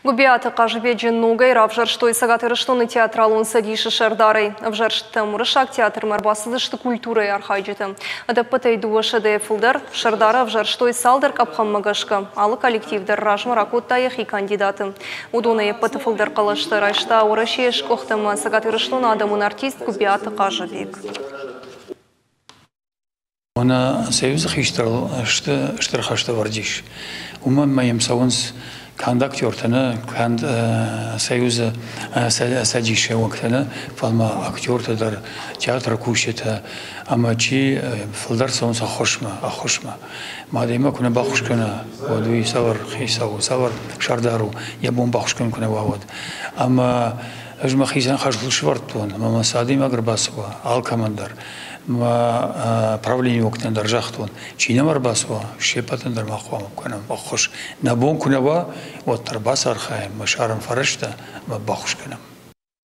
Гуыбиаты Хъазыбеджы ногӕй равзӕрстой Цӕгат Ирыстоны театралон цӕдисы сӕрдарӕй. Ӕвзӕрстытӕм Уырыссаг театрмӕ ӕрбацыдысты культурӕйы архайджытӕ. Ӕдӕппӕтӕй 200-ӕй фылдӕр. Сӕрдары ӕвзӕрстой цалдӕр къӕпхӕнмӕ гӕсгӕ. Алы коллектив дӕр размӕ ракодта йӕхи кандидаты. Уыдонӕй ӕппӕты фылдӕр хъӕлӕстӕ райста Уӕрӕсейы сгуыхт ӕмӕ Цӕгат Ирыстоны адӕмон артист Гуыбиаты Хъазыбег. Мӕнӕ Союзы хистӕрыл сты стыр хӕстӕ ӕвӕрд ис. Уымӕн ма йӕм цӕуынц канд актертӕ нӕ, канд Союзы цӕдисы уӕнгтӕ нӕ, фӕлӕ ма актертӕ дӕр, театры кусджытӕ ӕмӕ чи фылдӕр цӕуынц ӕххуысмӕ, ӕххуысмӕ. Мадӕй ма куы нӕ баххуыс кӕна, уӕд уый цавӕр хицау у, цавӕр сӕрдар у, йӕ бон баххуыс кӕнын куы нӕ уа, уӕд. Ӕмӕ ӕз мӕхицӕн хӕсыл сӕвӕрдтон, ӕмӕ мӕ цы адӕймаг ӕрбацӕуа, алкӕмӕн дӕр мӕ правленийы уӕнгтӕн дӕр загътон, чи нӕм ӕрбацӕуа, се ппӕтӕн дӕр ма хъуамӕ кӕнӕм ӕххуыс. Нӕ бон куы нӕ уа, уӕддӕр бацархайӕм, мӕ сарӕм фӕрӕзтӕ ӕмӕ баххуыс кӕнӕм.